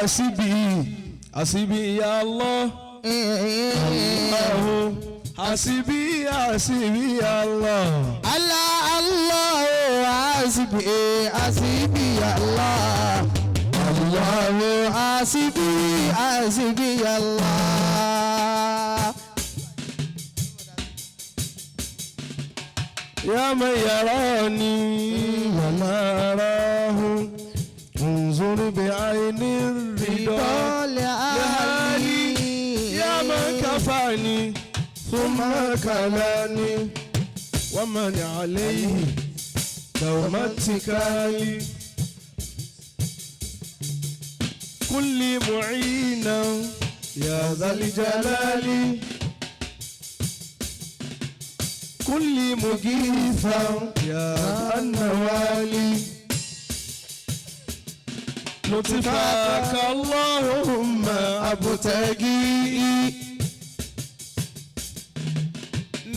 Asibi asibi ya Allah. Allahu asibi asibi Allah. Allah Allah asibi asibi Allah. Allah asibi asibi Allah. Ya man yarani wa ma arahu unzur bi'ayni ridha lihali ya man kafani thumma kalani wa man alayhi dawmatikali kulli mu'ina ya dhal jalali kulli mughitha ya an-nawali لطفك اللهم أبتغي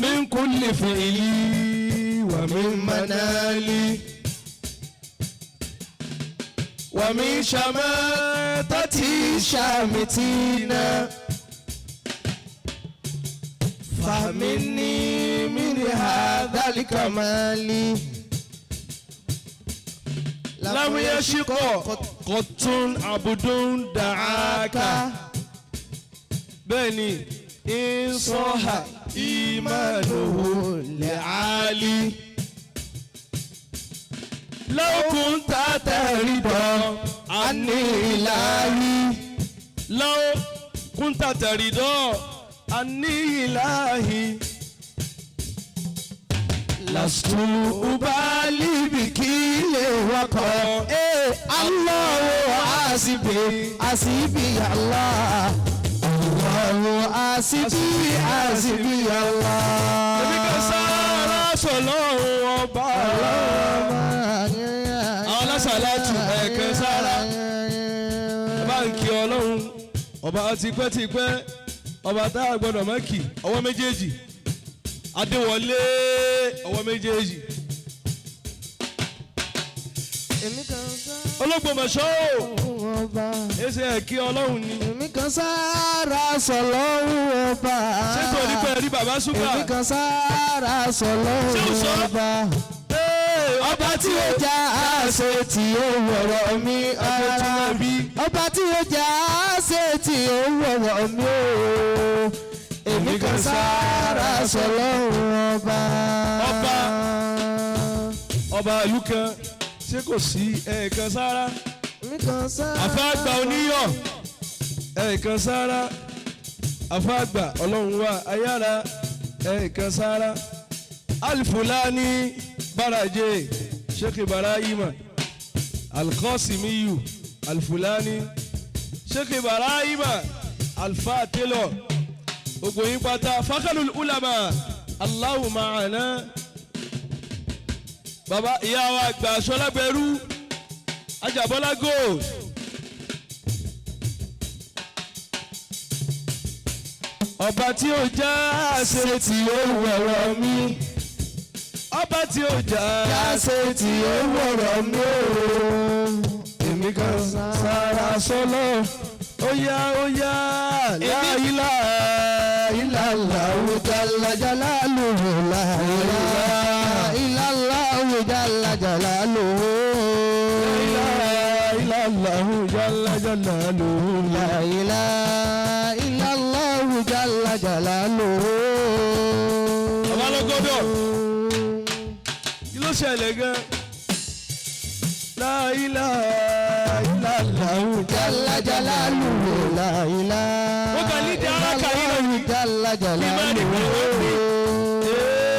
من كل فعلي ومن منالي ومن شماتة شامتين فهمني من هذا الكمال لم يشق قط عبد دعاك بني إن صح إيمانه لعالي لو كنت ترضى عني إلهي لو كنت ترضى عني إلهي لست أبالي بكل وقع الله حسبي حسبي الله الله حسبي حسبي الله. Èmi kan sára sọlọ́run ọba àwọn alásàlátù ẹ̀ẹ̀kan sára ẹ bá ń kí ọlọ́run ọba tipẹ́tipẹ́ ọba tá a gbọ́dọ̀ mọ́kì ọwọ́ méjèèjì adéwọlé ọwọ́ méjèèjì Èmi kan sára Ológbòmọ̀ṣọ́ ọba. ẹsẹ̀ ẹ̀ kí ọlọ́run ni Èmi kan sára sọlọ́run ọba. ṣé torí pé rí bàbá ṣúgà Èmi kan sára Ṣé o sọlọ́run sọ? ọba. Ọba Ọba tí ó já àṣẹ tí ó wọ̀rọ̀ mi ara. Ọba tí ó já àṣẹ tí ó wọ̀rọ̀ mi o. Èmi kan sára sọlọ́run ọba. Ọba. Ọba ìlú kan ṣé kò sí ẹ̀ẹ̀kan sára Èmi kan sára. àfáàgbà oníyọ̀ ẹ̀ẹ̀kan sára àfáàgbà ọlọ́run wa ayára ẹ̀ẹ̀kan sára alifulani baraje sheikh ibrahima alkosimiyu alifulani sheikh ibrahima alfa taylor gbogbo yín pátá fakalul ulama Allahu ma'ana baba ìyá wa àgbà sọlágbẹrú Ajabola gold. Ọba tí ó já ṣe tí ó wọ̀rọ̀ mi. Ọba tí ó já Àṣẹ tí ó wọ̀rọ̀ mi o. èmi kan sára sọ́lọ́. Ó yá ó yá láìlá ìlàlá Jalla jalaluhu la ilaha illallah jalla jalaluhu. ìlàlá jalla jalaluhu. La ilaha illallah jalla jalaluhu. Bàbá lọ́gọ́dọ̀ kí ló ṣẹlẹ̀ gan? Láìlá ìlàlá Jalla jalaluhu la ilaha Ó kàn ní di aráka yìí lọ yìí. jalla Kí má ní pé ó ní.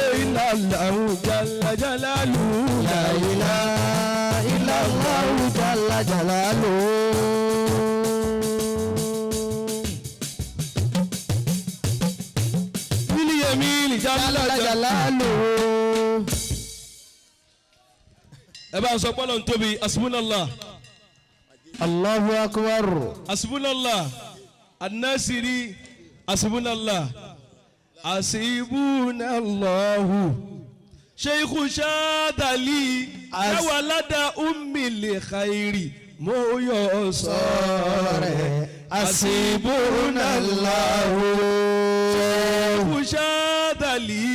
jalaluhu. Ìlàlá jalla jalaluhu. La ilaha illallah jalla jalaluhu. Bílí yẹmí Jalla jalla jalaluhu. Ẹ bá ń sọ pọ́lọ̀ ń tóbi asubunallah Allahu akbar. asubunallah anasiri asubunallah asibunallahu sheikhu shadali awalada umili khairi mo yọ sọrẹ. Hasbunallahu. Ṣéèkù Ṣáàdàlì.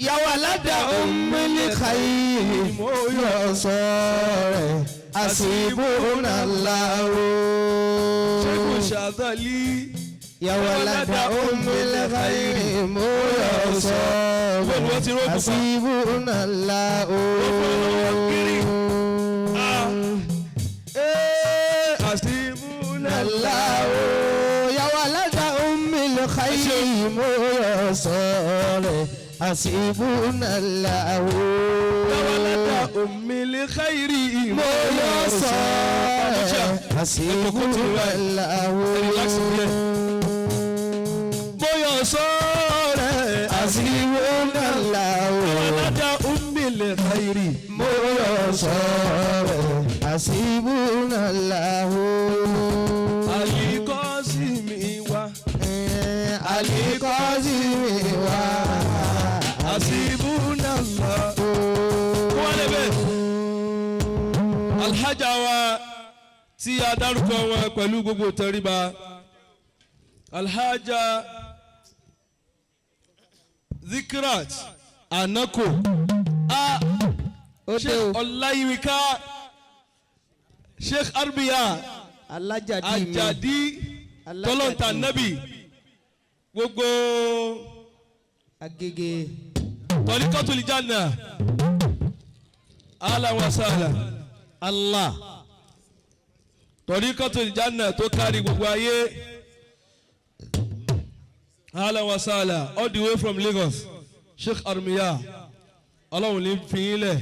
Ya walada ummil khayri mo yọ sọ̀rẹ̀. Hasbunallahu. Ṣéèkù Ṣáàdàlì. Ya walada ummil khayri mo yọ Bọ́ọ̀lù wọ́n ti sọ̀rẹ̀. rógùn pa. Hasbunallahu. Kiri. Ah. Eh, Hasbunallahu. Allahu. Ya walada ummil khayri mo yọ sọ̀rẹ̀. Hasbunallahu. Ya walada ummil khairi. Mo yọ sọ̀rẹ̀. Hasbunallahu. Relax díẹ̀. Mo yọ sọ́ọ̀rẹ̀. Hasbunallahu. Walada ummil khairi. Mo yọ sọ̀rẹ̀. Hasbunallahu. Àlìkọ́sí mi wá. Alikọ́sí mi wá. Hasbunallah. Kó wá lè bẹ́ẹ̀. Alhaja wa tí a dárúkọ wọn pẹ̀lú gbogbo tẹríba. Alhaja Zikrat Anako. A Ó dé Sheikh o. Ọláyíwíká, Sheikh Arbiya. Alájàdí mi. Ajadi. Alájàdí. Tọ́lọ́ntà Nabi. Gbogbo Agége. Tọ́líkọ́tù Janna. Ahlan wa sahlan. Allah. Tọ́líkọ́tù Janna tó kárí gbogbo ayé. Ahlan wa sahlan, all the way from Lagos. Sheikh Armiya. Ọlọ́run ní fi yín lẹ̀.